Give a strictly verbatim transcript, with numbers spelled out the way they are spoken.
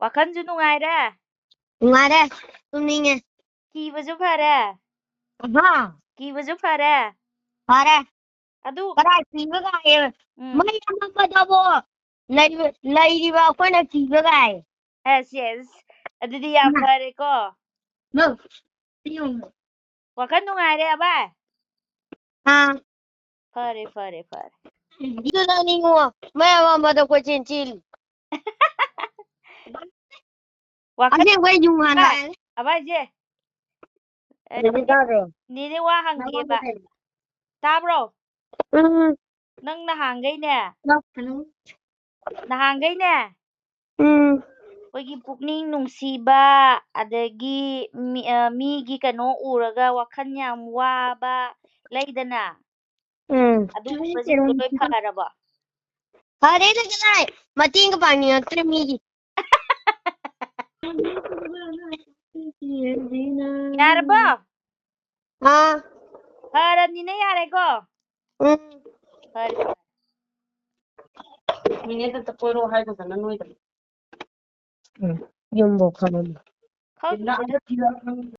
ꯋꯥꯈꯜꯁꯨ ꯅꯨꯡꯉꯥꯏꯔꯦ꯫ ꯅꯨꯡꯉꯥꯏꯔꯦ꯫ ꯇꯨꯝꯅꯤꯡꯉꯦ꯫ ꯀꯤꯕꯁꯨ ꯐꯔꯦ꯫ ꯑꯍꯥ꯫ ꯀꯤꯕꯁꯨ ꯐꯔꯦ꯫ ꯐꯔꯦ꯫ ꯑꯗꯨ ꯀꯗꯥꯏ ꯀꯤꯕ ꯀꯥꯏꯌꯦ? ꯎꯝ꯫ ꯃꯩ ꯑꯃꯝꯕꯗꯕꯨ ꯂꯩꯕ-, ꯂꯩꯔꯤꯕ ꯑꯩꯈꯣꯏꯅ ꯀꯤꯕ ꯀꯥꯏ꯫ Yes, yes. ꯑꯗꯨꯗꯤ ꯌꯥꯝ ꯐꯔꯦꯀꯣ꯫ ꯂꯧ꯫ ꯋꯥꯈꯜ ꯅꯨꯡꯉꯥꯏꯔꯦ ꯑꯕꯥꯏ? ꯑꯥ꯫ ꯐꯔꯦ, ꯐꯔꯦ, ꯐꯔꯦ꯫ ꯏꯗꯨ ꯅꯪ ꯅꯤꯡꯉꯣ, ꯃꯌꯥꯝ ꯑꯃꯗ ꯀꯣꯏꯆꯦꯟ ꯆꯦꯜꯂꯤ꯫ ꯋꯥꯈꯜ ꯑꯁꯦꯡꯕꯩ ꯌꯨꯡ ꯍꯥꯟ ꯑꯕꯥꯏ, ꯍꯥꯜꯂꯦ꯫ ꯑꯕꯥꯏꯁꯦ꯫ ꯑꯦ, ꯀꯩꯅꯣ ꯇꯥꯗ꯭ꯔꯣ? ꯅꯦꯅꯦ ꯋꯥ ꯍꯪꯒꯦꯕ꯫ ꯇꯥꯕ꯭ꯔꯣ? ꯎꯝ꯫ ꯅꯪ ꯅꯍꯥꯟꯈꯩꯅꯦ, ꯅꯍꯥꯟꯈꯩꯅꯦ, ꯎꯝ꯫ ꯑꯩꯈꯣꯏꯒꯤ ꯄꯨꯛꯅꯤꯡ ꯅꯨꯡꯁꯤꯕ, ꯑꯗꯒꯤ ꯃꯤ-, ꯑ, ꯃꯤꯒꯤ ꯀꯩꯅꯣ ꯎꯔꯒ ꯋꯥꯈꯜ ꯌꯥꯝ ꯋꯥꯕ ꯂꯩꯗꯅ, ꯎꯝ꯫ ꯑꯗꯨꯒꯨꯝꯕꯁꯤꯡꯗꯣ ꯂꯣꯏ ꯐꯔꯕꯣ? ꯐꯔꯦꯗ ꯀꯗꯥꯏ, ꯃꯇꯦꯡꯒ ꯄꯥꯡꯅꯤꯡꯉꯛꯇ꯭ꯔꯦ ꯃꯤꯒꯤ꯫ ꯌꯥꯔꯕꯣ? ꯑꯥ꯫ ꯐꯔꯕꯅꯤꯅ ꯌꯥꯔꯦꯀꯣ? ꯎꯝ꯫ ꯐꯔꯦ, ꯐꯔꯦ꯫ ꯅꯦꯅꯦꯗ ꯑꯝꯇ ꯀꯣꯏꯔꯛꯑꯣ ꯍꯥꯏꯒꯗꯅ ꯅꯣꯏꯗ꯫ ꯎꯝ, ꯌꯨꯝꯕꯨ ꯈꯪꯉꯝꯃꯣꯏ꯫ ꯈꯪꯗꯦꯗ꯫